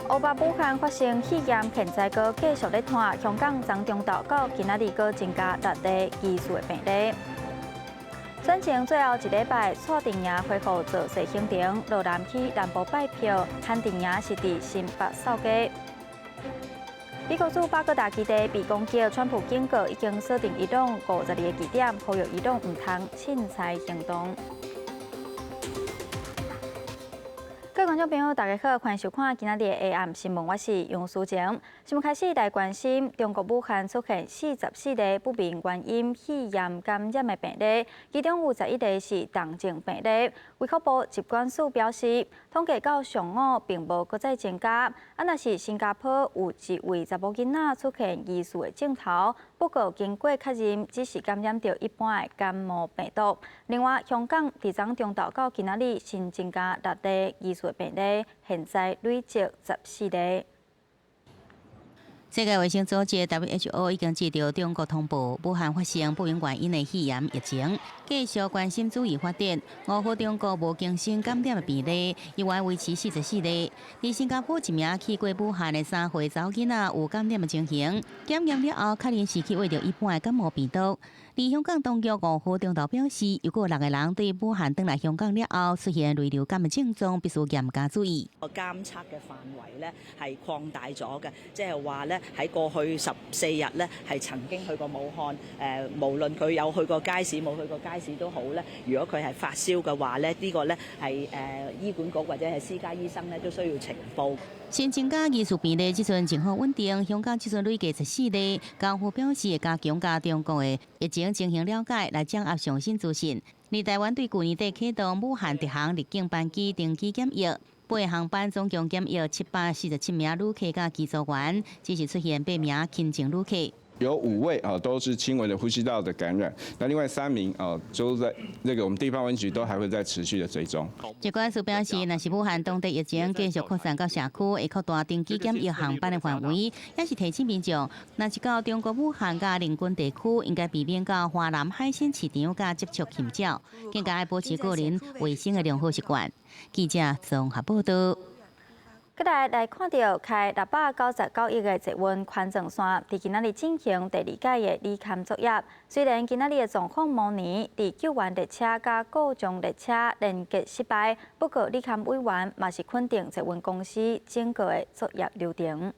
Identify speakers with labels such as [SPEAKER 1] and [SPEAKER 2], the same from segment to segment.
[SPEAKER 1] 湖北武漢發生肺炎，現在閣繼續咧拖。香港昨中晝到今仔日閣增加六例疑似的病例。選前最後一禮拜，蔡陣營恢復造勢行程，羅南去南部拜票，韓陣營是佇新北掃街。美國駐巴格達基地被攻擊，川普警告已經鎖定伊朗52个據點，呼籲伊朗毋通凊彩行動。各位觀眾朋友，大家好，歡迎收看今仔日的 AM 新聞，我是楊淑靜。新聞開始來關心，中國武漢出現44例不明原因肺炎感染的病例，其中有11例是重症病例。衛福部疾管署表示，統計到上午並無閣再增加。啊，若是新加坡有一位查某囡仔出現疑似的症頭，不過經過確認，只是感染著一般的感冒病毒。另外，香港佇昨中晝到今仔日新增加六例疑似病例，現在累積14例。
[SPEAKER 2] 世界衛生組織 WHO 已經接著中國通報武漢發生不明原因的肺炎疫情，繼續關心注意發展。5號中國無更新感染的病例，依然維持44例。佇新加坡一名去過武漢的3歲查某囡仔有感染的情形，檢驗了後確認是去秽著一般的感冒病毒。而香港當局5號中晝表示，如果有六個人對武漢轉來香港了後出現類流感的症狀，必須嚴加注意。
[SPEAKER 3] 個監測嘅範圍咧係擴大咗嘅，即係話咧喺過去14日咧係曾經去過武漢，無論佢有去過街市冇去過街市都好咧，如果佢係發燒嘅話咧，呢個咧係醫管局或者係私家醫生咧都需要呈報。
[SPEAKER 2] 新增加疑似病例這陣情況穩定，香港這陣累計14例。交府表示會加強佮中國的疫情進行了解，來掌握上新資訊。而台灣對舊年底啟動武漢直航入境班機登機檢疫，八個航班總共檢疫747名旅客佮機組員，只是出現八名輕症旅客。
[SPEAKER 4] 有5位啊，都是輕微的呼吸道的感染。那另外三名啊，都在那個我們地方衛生局都還會再持續的追蹤。
[SPEAKER 2] 疾管署表示，若是武漢當地疫情繼續擴散到社區，會擴大登機檢疫航班的範圍，也是提醒民眾，若是到中國武漢佮鄰近地區，應該避免到華南海鮮市場佮接觸禽鳥，更加愛保持個人衛生的良好習慣。記者綜合報道。
[SPEAKER 1] 過來來看著開699億的捷運環狀線，佇今仔日進行第二屆的理勘作業。雖然今仔日的狀況模擬，佇救援列車佮故障列車連結失敗，不過理勘委員嘛是肯定捷運公司整個的作業流程。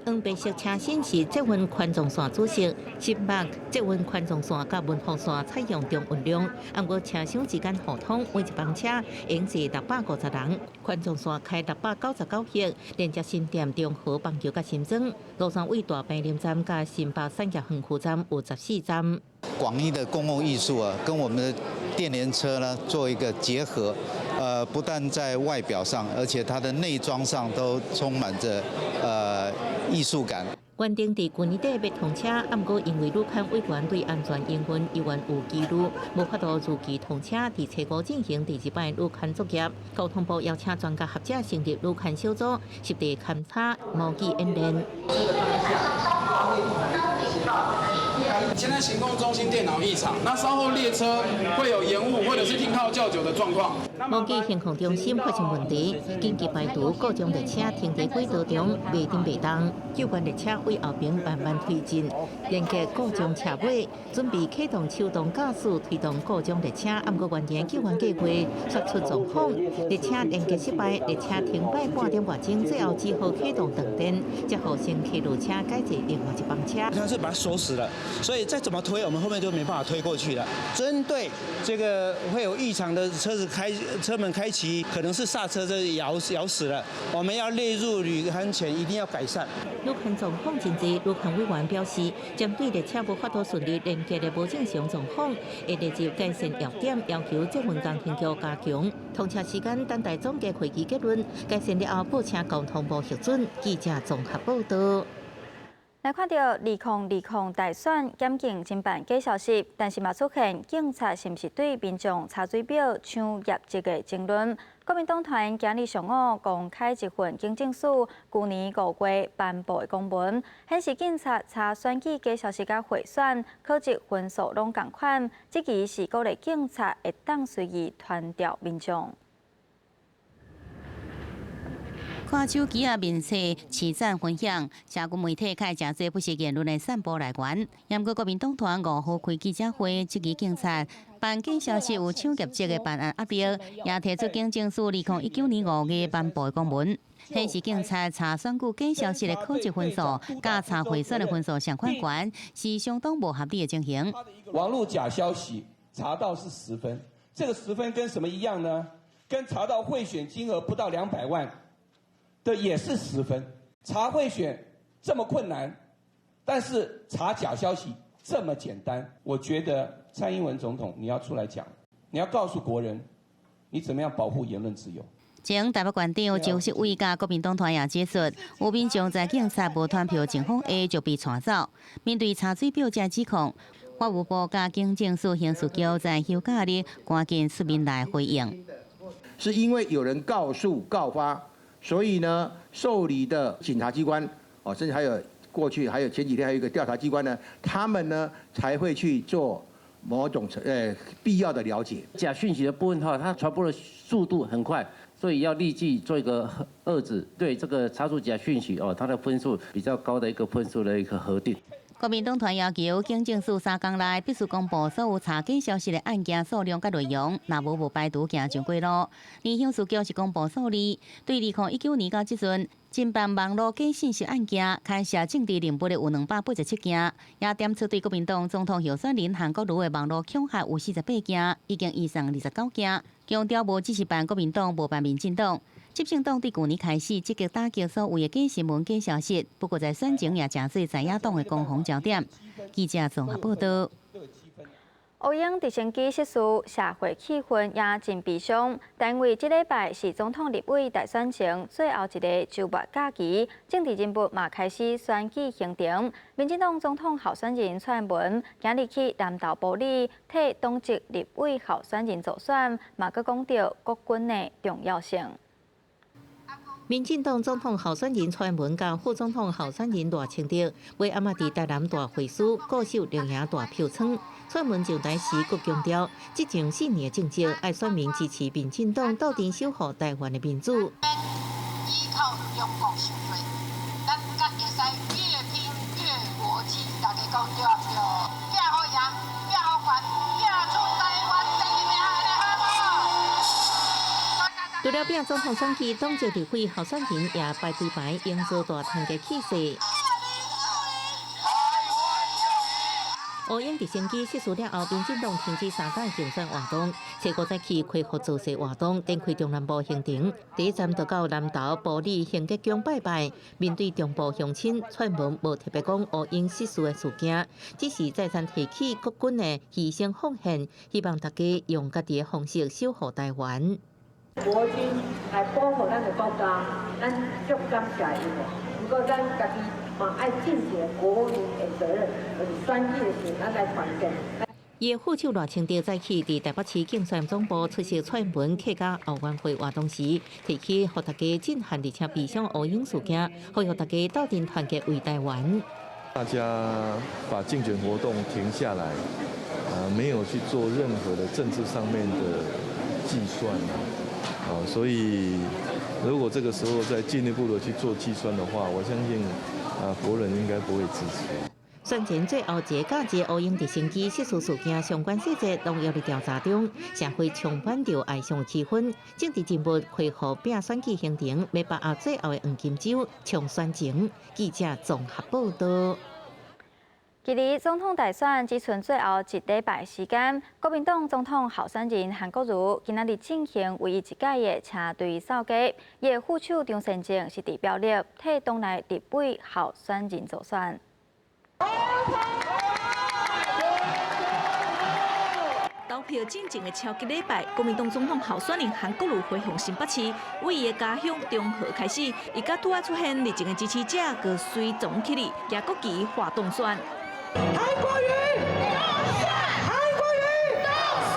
[SPEAKER 5] 黃白色車身是捷運環狀線主色，新北捷運環狀線佮文湖線採用中運量，毋過車廂之間互通，每一班車應坐650人。環狀線開699億，連接新店、中和、板橋佮新莊，路線位大坪林站佮新北產業園區站有14站。
[SPEAKER 6] 廣義的公共藝術啊，跟我們的電聯車呢做一個結合，不但在外表上，而且它的內裝上都充滿着藝術感。
[SPEAKER 5] 原定佇舊年底欲通車，毋過因為旅勘委員對安全營運猶原有疑慮，無法度如期通車。佇初五進行第二擺旅勘作業，交通部邀請專家學者成立旅勘小組，實地勘察模擬演練。
[SPEAKER 7] 現在行控中心電腦異常，那稍後列車會有延誤或者是停靠較久的狀況。
[SPEAKER 5] 模擬行控中心發生問題，緊急排除故障列車停佇軌道中，袂振袂動。救援列車對後邊慢慢推進，連結故障車尾，準備啟動手動駕駛推動故障列車。毋過原定救援計劃卻出狀況，列車連結失敗，列車停擺半點外鐘，最後只好啟動斷電，才予先開路車改坐另外一班車。
[SPEAKER 8] 他是把它鎖死了，所以再怎麼推，我們後面就沒辦法推過去了。針對這個會有異常的車子開車門開啟，可能是剎車這咬咬死了，我們要列入旅安全，一定要改善。
[SPEAKER 5] 旅勘狀況真濟，旅勘委員表示，針對列車無法度順利連結的無正常狀況，會列入改善要點，要求捷運工程局加強通車時間，等待總結會議結論，改善了後報請交通部核准。記者綜合報道。
[SPEAKER 1] 來看著2020大選檢警偵辦假消息，但是嘛出現警察是毋是對民眾查水表搶業績的爭論。國民黨團今日上午公開一份警政署舊年5月頒布的公文，顯示警察查選舉假消息佮賄選考績分數攏仝款，這其實是鼓勵警察會當隨意傳調民眾。
[SPEAKER 2] 看手機仔面冊揤讚分享，社群媒體開誠濟不實言論的散播來源。毋過國民黨團5號開記者會，質疑警察辦假消息有搶劫式的辦案壓力，也提出警政署2019年5月頒布的公文，顯示警察查選舉假消息的考績分數，佮查賄選的分數相款懸，是相當無合理的情形。
[SPEAKER 9] 網路假消息查到是10分，這個十分跟什麼一樣呢？跟查到賄選金額不到200萬的也是十分，查賄選這麼困難，但是查假消息這麼簡單。我覺得蔡英文總統你要出來講，你要告訴國人，你怎麼樣保護言論自由。
[SPEAKER 2] 前台北縣長周錫瑋佮國民黨團也指出，有民眾在警察無傳票情況下就被帶走，面對查水表這指控，法務部佮警政署刑事局在休假日趕緊出面來回應。
[SPEAKER 10] 是因為有人告訴告發。所以呢，受理的警察機關，哦，甚至還有過去還有前幾天還有一個調查機關呢，他們呢才會去做某種必要的了解。
[SPEAKER 11] 假訊息的部分的話，它傳播的速度很快，所以要立即做一個遏止，對這個查處假訊息哦，它的分數比較高的一個分數的一個核定。
[SPEAKER 2] 國民黨團要求警政署3工內必須公布所有查假消息的案件數量佮內容，若無無排除行上軌路。而刑事局是公布數字，對2019年到這陣，偵辦網路假信息案件，牽涉政治人物的有287件，也點出對國民黨總統候選人韓國瑜的網路恐嚇有48件，已經移送29件，強調無只是辦國民黨，無辦民進黨。執政黨對舊年開始積極打擊所謂的假新聞、假消息，不過在選前也誠濟在野黨的攻防焦點。記者綜合報道。
[SPEAKER 1] 烏鷹直升機失事，社會氣氛也真悲傷。但因為這禮拜是總統立委大選前最後一个週末假期，政治人物嘛開始選舉行程。民進黨總統候選人蔡英文今日去南投埔里替黨籍立委候選人助選，嘛閣講著國軍的重要性。
[SPEAKER 5] 民進黨總統候選人蔡英文佮副總統候選人賴清德，尾暗仔佇台南大會師固守綠營大票倉。蔡英文上台時，閣強調，執政4年的政績，愛選民支持民進黨鬥陣守護台灣的民主。
[SPEAKER 12] 依靠中國傷濟，咱才會使越拼越國際。大家講對毋對？拼予贏，拼予懸，拼出台灣第一名，按呢好無？
[SPEAKER 5] 除了拼總統選舉，黨籍立委候選人也排對排營造大團結氣勢。烏鷹直升機失事了後，民進黨停止3工競選活動，初五早起恢復造勢活動，展開中南部行程。第一站就到南投埔里行吉宮拜拜。面對中部鄉親，蔡英文無特別講烏鷹失事的事件，只是再三提起國軍的犧牲奉獻，希望大家用家己的方式守護台灣。
[SPEAKER 13] 國軍來保護咱的國家，咱足感謝𪜶的。毋過咱家己嘛愛盡一个國民的責任，就是選舉的時，咱來團結。
[SPEAKER 5] 伊的副手賴清德早起佇台北市競選總部出席蔡英文客家後援會活動時，提起予大家震撼而且悲傷烏鷹事件，呼籲大家鬥陣團結衛台灣。
[SPEAKER 14] 大家把競選活動停下來，沒有去做任何的政治上面的計算。啊，所以如果這個時候再進一步的去做計算的話，我相信啊，國人應該不會支持。
[SPEAKER 5] 選前最後一个假日，烏鷹直升機失事事件相關細節攏猶佇調查中，社會充滿著哀傷氣氛。政治人物恢復拼選舉行程，欲把握最後的黃金週衝選情。記者綜合報道。
[SPEAKER 1] 距離總統大選只賰最後一禮拜時間，國民黨總統候選人韓國瑜今仔日進行唯一一屆的車隊掃街，伊的副手張善政是佇苗栗替黨內立委候選人助選。
[SPEAKER 15] 投票進前的超幾禮拜，國民黨總統候選人韓國瑜回訪新北市，為伊的家鄉中和開始，伊佮拄仔出現熱情的支持者，閣隨從起立，舉國旗發動選。
[SPEAKER 16] 韓國瑜當選，韓國瑜當選。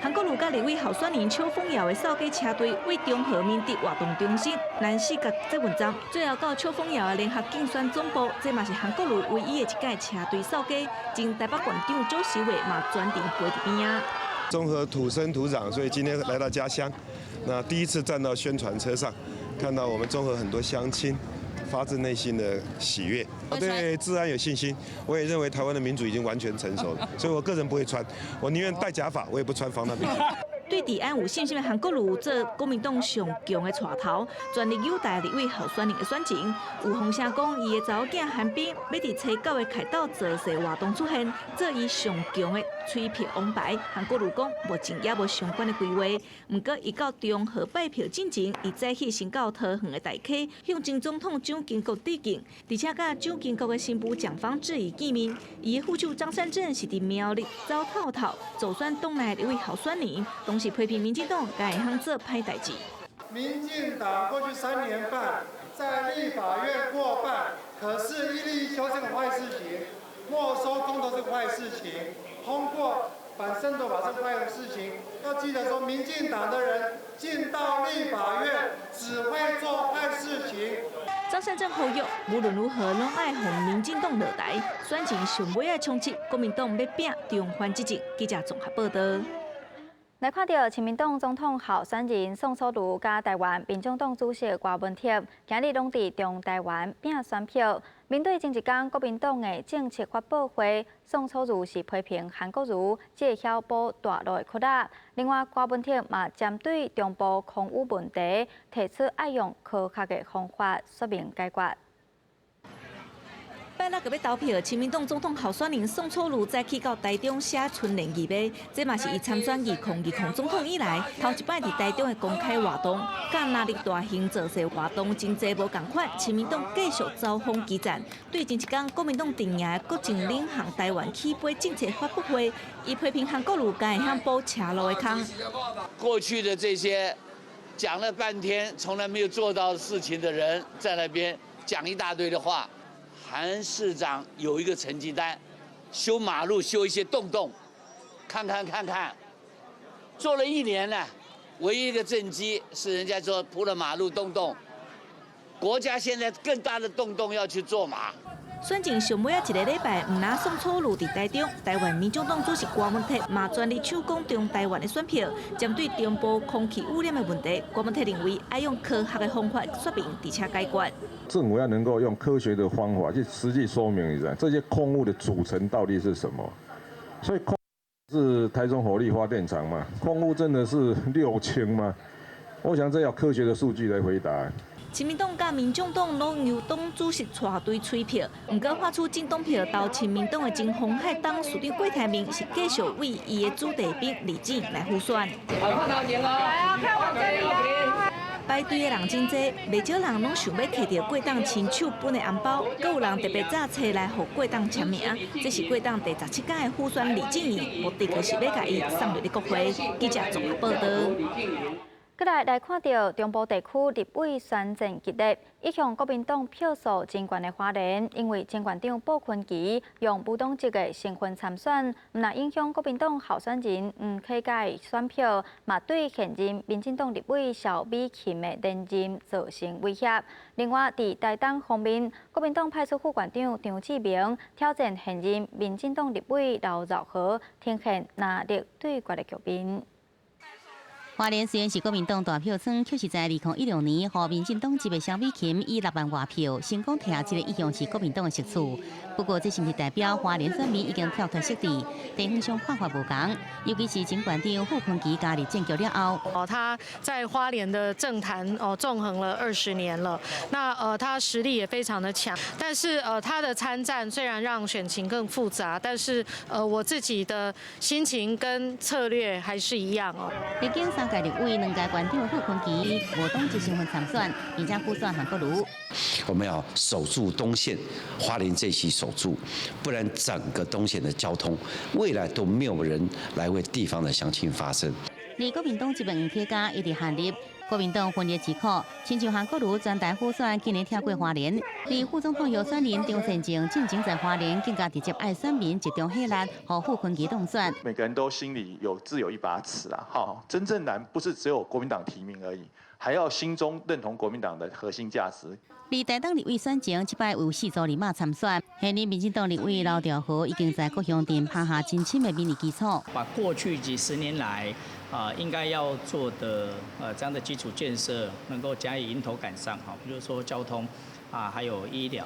[SPEAKER 15] 韓國瑜佮立委候選人邱烽堯的掃街車隊，為中和敏德活動中心南勢角捷運站，最後到邱烽堯的聯合競選總部，這嘛是韓國瑜唯一的一屆車隊掃街。前台北縣長周錫瑋嘛專程陪佇邊仔。
[SPEAKER 17] 中和土生土長，所以今天來到家鄉，那第一次站到宣傳車上，看到我們中和很多鄉親發自內心的喜悅，我對治安有信心。我也認為台灣的民主已經完全成熟了，所以我個人不會穿，我寧願戴假髮，我也不穿防彈背心。
[SPEAKER 15] 對治安有信心的韓國瑜做國民黨上強的帶頭，全力擁戴立委候選人的選情。有風聲講，伊的查某囝韓冰欲佇初九的凱道造勢活動出現，做伊上強的催票王牌。韓國瑜講，目前猶無相關的規劃。毋過，伊到中和拜票進前，伊早起先到桃園的大溪向前總統蔣經國致敬，而且佮蔣經國的新婦蔣方智怡見面。伊的副手張善政是佇苗栗走透透，助選黨內立委候選人，同時批評民進黨敢會通做歹代誌。
[SPEAKER 18] 民進黨過去3年半在立法院過半，可是一例一休這個壞事情，沒收公投這個壞事情，通過反滲透法這個壞事情，要記得說，民進黨的人進到立法院只會做壞事情。
[SPEAKER 15] 張善政呼籲，無論如何攏愛予民進黨落台，選情上尾仔衝擊，國民黨欲拚中翻執政。記者綜合報道。
[SPEAKER 1] 來看著親民黨總統候選人宋楚瑜佮台灣民眾黨主席柯文哲，今日攏佇中台灣拚選票。面對前一工國民黨的政策發布會，宋楚瑜是批評韓國瑜只會曉補大陸的窟仔。另外，柯文哲嘛針對中部空污問題，提出愛用科學的方法說明解決。
[SPEAKER 15] 拜六欲投票，親民黨總統候選人宋楚瑜早起到台中寫春聯義賣，這嘛是伊參選2020總統以來頭一擺佇台中的公開活動。佮藍綠大型造勢活動真濟無仝款，親民黨繼續走風激戰。對前一工國民黨陣營的國政領航台灣起飛政策發布會，伊批評韓國瑜敢會曉補車路的空。
[SPEAKER 19] 過去的這些講了半天，從來沒有做到事情的人，在那邊講一大堆的話。韓市長有一個成績單，修馬路修一些洞洞，看看看看，做了一年了，唯一一個政績是人家說鋪了馬路洞洞，國家現在更大的洞洞要去做嘛。
[SPEAKER 15] 選前上尾仔一个禮拜，毋但宋楚瑜佇台中，台灣民眾黨主席柯文哲嘛全力搶攻中台灣的選票。針對中部空氣污染的問題，柯文哲認為愛用科學的方法說明，而且解決。
[SPEAKER 20] 政府要能夠用科學的方法去實際說明一下，這些空污的組成到底是什麼？所以空是台中火力發電廠嗎？空污真的是6000嗎？我想這要科學的數據來回答。
[SPEAKER 15] 親民黨佮民眾黨攏由黨主席帶隊催票，毋過發出政黨票投親民黨的前鴻海董事長郭台銘是繼續為伊的子弟兵李進來輔選。排隊的人真濟，袂少人攏想欲提著郭董親手分的紅包，閣有人特別早冊來予郭董簽名。這是郭董第17屆的輔選李進營，目的就是欲共伊送入去國會。記者綜合報道。
[SPEAKER 1] 閣來來看著中部地區立委選戰激烈，一向國民黨票數真懸的花蓮，因為前縣長傅崐萁用無黨籍的身份參選，毋但影響國民黨候選人黃啟嘉的選票，嘛對現任民進黨立委蕭美琴的連任造成威脅。另外，佇台東方面，國民黨派出副縣長張志明挑戰現任民進黨立委劉饒河，呈現藍綠對決的局面。
[SPEAKER 2] 花蓮雖然是國民黨大票倉，卻是在2016年，予民進黨籍的蕭美琴以6萬外票成功提下這个一向是國民黨的席次。不過，這是毋是代表花蓮選民已經跳脫色治？地方上看法無仝，尤其是前縣長傅崐萁加入政局了後，
[SPEAKER 21] 哦，他在花蓮的政壇哦縱橫了20年了，那他實力也非常的強，但是他的參戰雖然讓選情更複雜，但是我自己的心情跟策略還是一樣哦。
[SPEAKER 2] 歷經三屆立委、兩屆縣長的傅崐萁無黨籍身份參選，而且輔選韓國瑜。
[SPEAKER 22] 我們要守住東線，花蓮這席守住，不然整個東線的交通未來都沒有人來為地方的鄉親發聲。
[SPEAKER 2] 而國民黨這邊黃啟嘉一直喊入，國民黨分裂智庫，親像韓國瑜全台輔選，今年跳過花蓮，而副總統候選人張善政進前在花蓮更加直接愛選民集中火力，予傅崐萁當選。
[SPEAKER 23] 每個人都心裡有自有一把尺啊，哈，真正難不是只有國民黨提名而已，還要心中認同國民黨的核心價值。
[SPEAKER 2] 而台東立委選情，這擺有四組人馬參選，現任民進黨立委劉兆和已經在各鄉鎮拍下真深的民意基礎。
[SPEAKER 24] 把過去幾十年來
[SPEAKER 3] 應該要做的這樣的基礎建設能夠加以迎頭趕上，哈，比如說交通啊，還有醫療。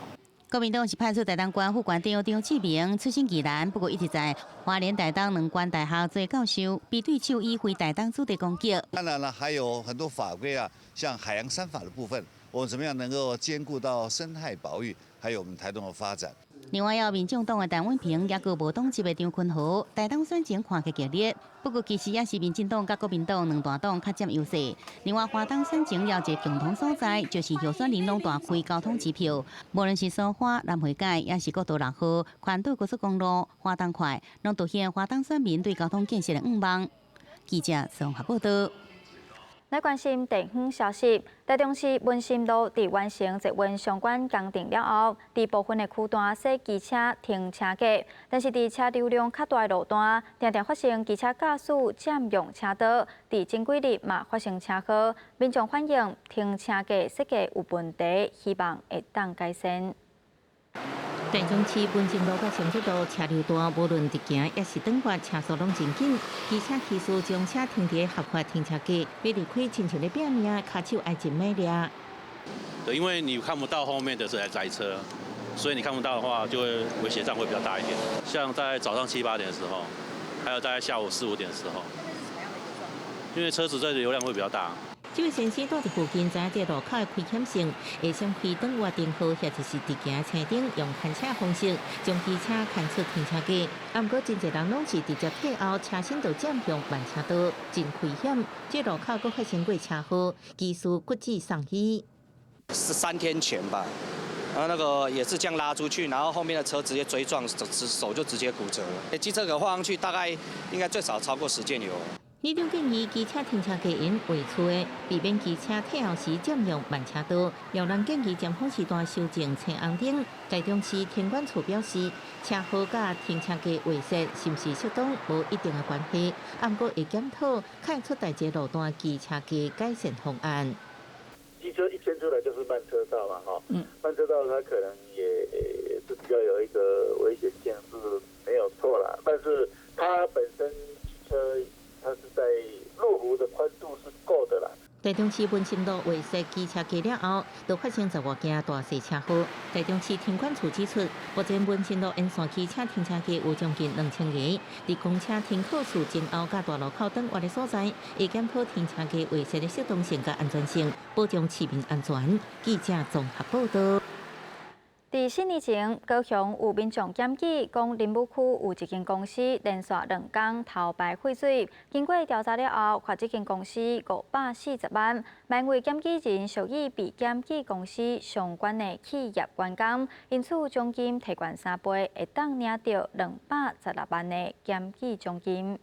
[SPEAKER 2] 國民黨是派出台東縣副縣長張志明出身宜蘭，不過一直在花蓮台東兩關大學做教授，被對手以非台東子弟攻擊。
[SPEAKER 4] 當然了，還有很多法規啊，像海洋三法的部分，我們怎麼樣能夠兼顧到生態保育，還有我們台東的發展。
[SPEAKER 2] 另外，有民眾黨的陳文平，也閣無黨籍的張坤豪，台東選情看起激烈。不過，其實也是民進黨佮國民黨兩大黨較佔優勢。另外，花東選情有一個共同所在，就是候選人攏大開交通支票，無論是蘇花、南迴街，抑是國道6號、環島高速公路、花東快，攏凸顯花東選民對交通建設的願望。記者綜合報道。
[SPEAKER 1] 來關心地方消息，台中市文心路佇完成捷運相關工程了後，佇部分的區段設機車停車格，但是佇車流量較大的路段，定定發生機車駕駛佔用車道，佇前幾日嘛發生車禍，民眾反映停車格設計有問題，希望會當改善。
[SPEAKER 5] 台中市文心路佮松竹路車流大，無論直行抑是轉彎，車速攏真緊。機車騎士將車停佇合法停車格，欲離開親像咧拚命，跤手愛真猛力。
[SPEAKER 6] 對，因為你看不到後面的這台載車，所以你看不到的話，就會威脅上會比較大一點。像在早上七八點的時候，還有大概下午四五點的時候，因為車子這流量會比較大。
[SPEAKER 5] 這位先生住佇附近，知影這路口的危險性，會先開轉彎燈號，或者是直行青燈，用牽車方式將機車牽出停車格。啊，毋過真濟人攏是直接退後，車身就佔用慢車道，真危險。這路口閣發生過車禍，機師骨折送醫。
[SPEAKER 24] 是3天前吧，然後那個也是這樣拉出去，然後後面的車直接追撞，手就直接骨折了。機車給畫上去，大概應該最少超過10件有。
[SPEAKER 5] 里長建議機車停車格應畫出的，避免機車退後時佔用慢車道。有人建議尖峰時段修正青紅燈。台中市天管處表示，車號佮停車格畫設是毋是適當，無一定的關係。毋過會檢討，開出台這路段機車格改善方案。
[SPEAKER 25] 機車一牽出來就是慢車道嘛，哈，慢車道它可能也是比較有一個危險性是沒有錯啦，但是它本身機車它是在路幅的寬度是夠的啦。
[SPEAKER 5] 台中市文心路畫設機車格了後，就發生十外件大細車禍。台中市停管處指出，目前文心路沿線機車停車格有將近2000個，佇公車停靠處前後佮大路口轉彎的所在，會檢討停車格畫設的適當性佮安全性，保障市民安全。記者綜合報道。
[SPEAKER 1] 佇4年前，高雄有民眾檢舉，講林武區有一間公司連續2工偷排廢水。經過調查了後，罰這間公司540萬。因為檢舉人屬於被檢舉公司相關的企業員工，因此獎金提懸3倍，會當領著216萬的檢舉獎金。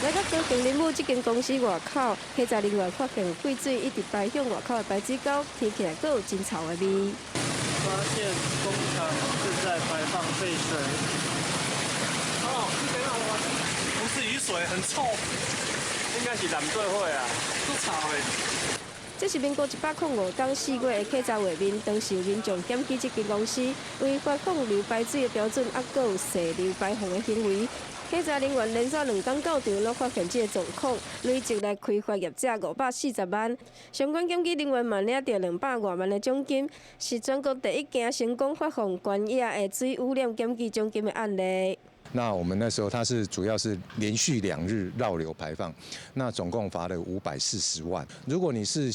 [SPEAKER 26] 來到高雄林武這間公司外口，稽查人員發現廢水一直排向外口的排水溝，聞起來閣有真臭的味。
[SPEAKER 27] 發現工廠正在排放廢水。哦，不是雨水，很臭，應該是染對貨啊，足臭的。
[SPEAKER 26] 這是民國105年4月的稽查畫面，當時有民眾檢舉這間公司違反控流排水的標準，猶閣有洩流排放的行為。稽查人員連續2工到場，攏發現這個狀況，累計來開罰業者540萬。相關檢舉人員嘛領著200外萬的獎金，是全國第一件成功發放懸額的水污染檢舉獎金的案例。
[SPEAKER 28] 那我們那時候，它是主要是連續2日繞流排放，那總共罰了540萬。如果你是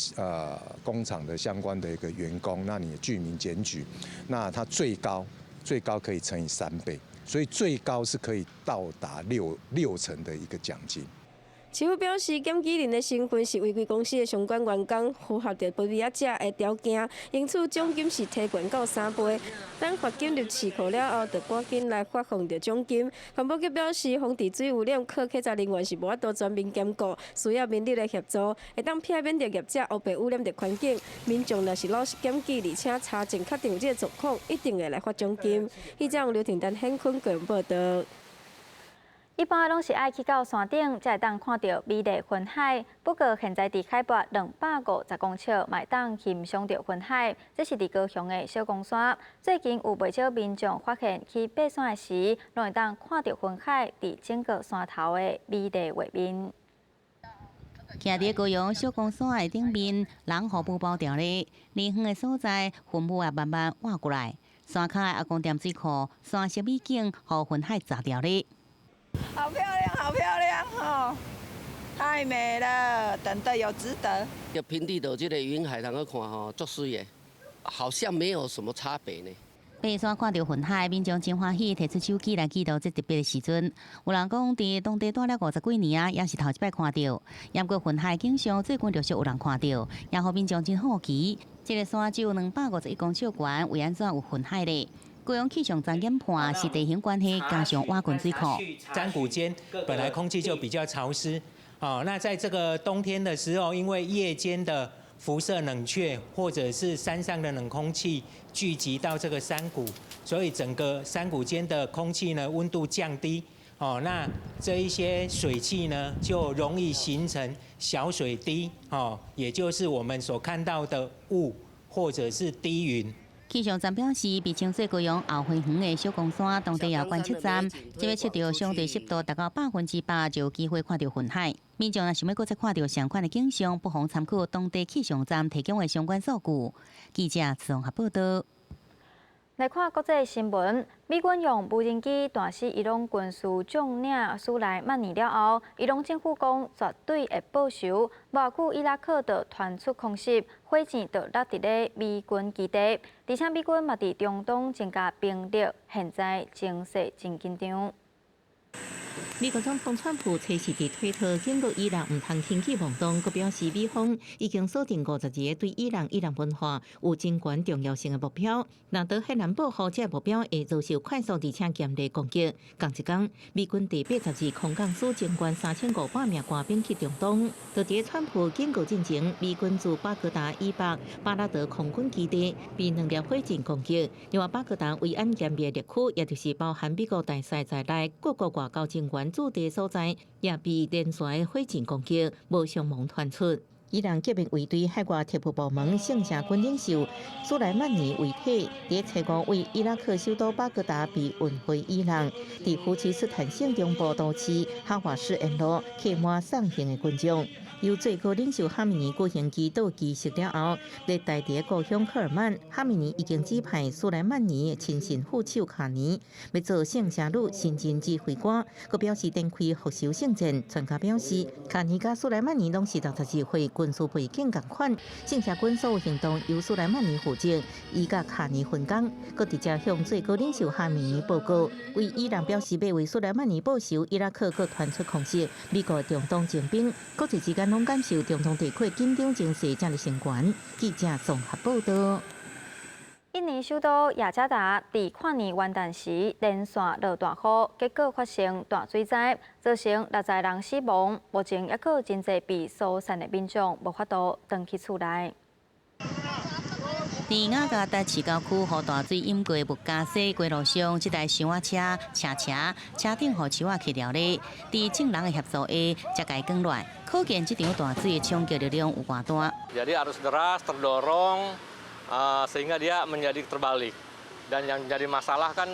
[SPEAKER 28] 工廠的相關的一個員工，那你具名檢舉，那它最高最高可以乘以3倍，所以最高是可以到達六成的一個獎金。
[SPEAKER 26] 市府表示，檢舉人的身份是違規公司的相關員工，符合著保密者的條件，因此獎金是提懸到3倍。等罰金入市庫了後，就趕緊來發放著獎金。環保局表示，防治水污染靠稽查人員是無法度全面兼顧，需要民力的協助，會當避免著業者烏白污染著環境。民眾若是老實檢舉，而且查證確定有這個狀況，一定會來發獎金。記者劉婷丹、顯坤個人報道。
[SPEAKER 1] 一般攏是愛去到山頂，才會當看著美麗雲海。不過現在佇海拔250公尺，嘛會當欣賞著雲海。這是佇高雄的小岡山。最近有袂少民眾發現，去爬山的時，攏會當看著雲海佇整個山頭的美麗畫面。
[SPEAKER 2] 徛佇高雄小岡山的頂面，人予霧包牢咧，離遠的所在，雲霧也慢慢倚過來。山跤的阿公店水庫，山色美景，予雲海罩牢咧。
[SPEAKER 7] 好漂亮，好漂亮哦！太美了，等得有值得。
[SPEAKER 8] 這平地的這個雲海，通去看吼，足媠的，好像沒有什麼差別呢。
[SPEAKER 2] 爬山看著雲海，民眾真歡喜，提出手機來記錄這特別的時陣。有人講，佇當地蹛了50幾年啊，也是頭一擺看著。毋過雲海景象最近陸續有人看著，也予民眾真好奇。這個山只有251公尺懸，為按怎有雲海咧？高雄氣象站研判是地形關係，加上瓦群水庫。
[SPEAKER 9] 山谷間本來空氣就比較潮濕，哦，那在這個冬天的時候，因為夜間的輻射冷卻，或者是山上的冷空氣聚集到這個山谷，所以整個山谷間的空氣呢溫度降低，哦，那這一些水汽呢就容易形成小水滴，哦，也就是我們所看到的霧或者是低雲。
[SPEAKER 2] 氣象站表示，被稱做高雄後花園的小岡山，當地有觀測站，這欲測著相對濕度達到100%，就有機會看著雲海。民眾若想欲閣再看著相款的景象，不妨參考當地氣象站提供的相關數據。記者綜合報道。
[SPEAKER 1] 來看國際新聞，美軍用無人機彈死伊朗軍事將領蘇萊曼尼了後，伊朗政府講絕對會報仇。無偌久，伊拉克就傳出空襲，火箭就落佇咧美軍基地，而且美軍嘛佇中東增加兵力，現在情勢真緊張。
[SPEAKER 5] 美國總統川普隨時佇推特警告伊朗毋通輕舉妄動，閣表示美方已經鎖定52個對伊朗、伊朗文化有真懸重要性的目標。若德黑蘭報復這個目標會遭受快速而且嚴厲攻擊。仝一工，美軍第82空降師增援3500名官兵去中東。就佇川普警告進前，美軍駐巴格達以北巴拉德空軍基地被兩粒火箭攻擊。另外，巴格達維安嚴密的區，也就是包含美國大使在內各國外交人員駐地所在，也被連續火箭攻擊，無傷亡傳出。伊朗革命衛隊海外特務部門聖戰軍領袖蘇萊曼尼遺體，佇初五為伊拉克首都巴格達被運回伊朗，佇胡齊斯坦省中部都市哈瓦斯沿路客滿送行的群眾。由最高領袖哈米尼舉行祈禱儀式了後，佇代佇故鄉克爾曼，哈米尼已經指派蘇萊曼尼的親信副手卡尼，欲做聖戰旅新任指揮官，閣表示展開復仇聖戰。專家表示，卡尼佮蘇萊曼尼攏是62歲，軍事背景仝款，聖戰軍所有行動由蘇萊曼尼負責，伊佮卡尼分工，閣直接向最高領袖哈米尼報告。為伊朗表示欲為蘇萊曼尼報仇，伊拉克閣傳出空襲，美國中東徵兵，國際之間攏感受中東地區緊張情勢正佇升懸。記者綜合報道。
[SPEAKER 1] 印尼首都雅加達佇跨年元旦時連續落大雨，結果發生大水災，造成60人死亡。目前猶閣有真濟被疏散的民眾無法度轉去厝內。
[SPEAKER 2] 佇雅加達市郊區，予大水淹過木加西街路上，這台小仔車斜斜，車頂予樹仔屐牢咧。佇眾人的協助下，才共捲落來。可見這場大水的衝擊力量有偌大。
[SPEAKER 10] Jadi arus deras terdorong sehingga dia menjadi terbalik. Dan yang jadi masalah kan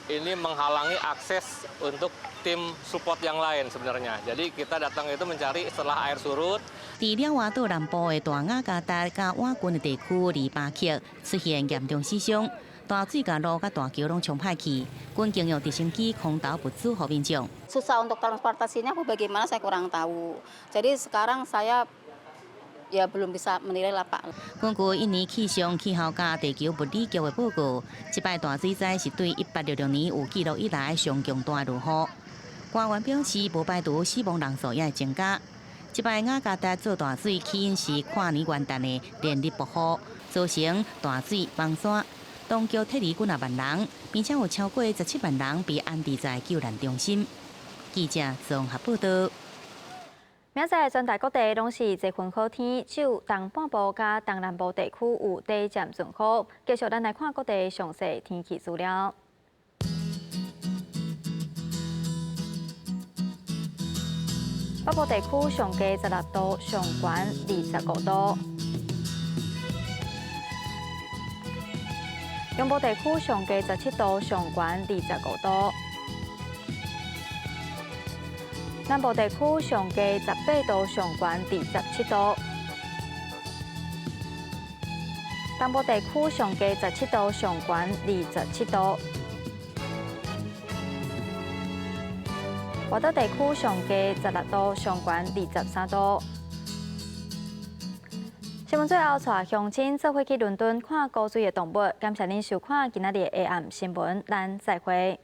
[SPEAKER 10] ini menghalangi akses untuk tim support yang lain sebenarnya. Jadi kita datang itu mencari setelah air surut.
[SPEAKER 2] 佇爪哇島南部的大雅加達佮倚近的地區，二巴克出現嚴重死傷，大水共路佮大橋攏沖歹去，軍警用直升機空投物資予民眾。
[SPEAKER 11] Susah untuk transportasinya bagaimana saya kurang tahu. Jadi sekarang saya ya belum bisa menilai lah Pak.
[SPEAKER 2] 根據印尼氣象氣候佮地球物理局的報告，這擺大水災是對1866年有記錄以來上強大的落雨。官員表示，無排除死亡人數也會增加。這擺雅加達做大水，起因是跨年元旦的連日暴雨，造成大水崩山，當局撤離幾若萬人，並且有超過17萬人被安置在救難中心。記者綜合報道。
[SPEAKER 1] 明仔載全台各地攏是濟雲好天，只有東半部佮東南部地區有短暫陣雨。繼續，咱來看各地詳細天氣資料。北部地區上低16度，上懸25度。中部地區上低17度，上懸25度。南部地區上低18度，上懸27度。東部地區上低17度，上懸27度。外島地區上低16度，上懸23度。新聞最後，帶鄉親做伙去倫敦看高水的動物。感謝您收看今仔日的下暗新聞，咱再會。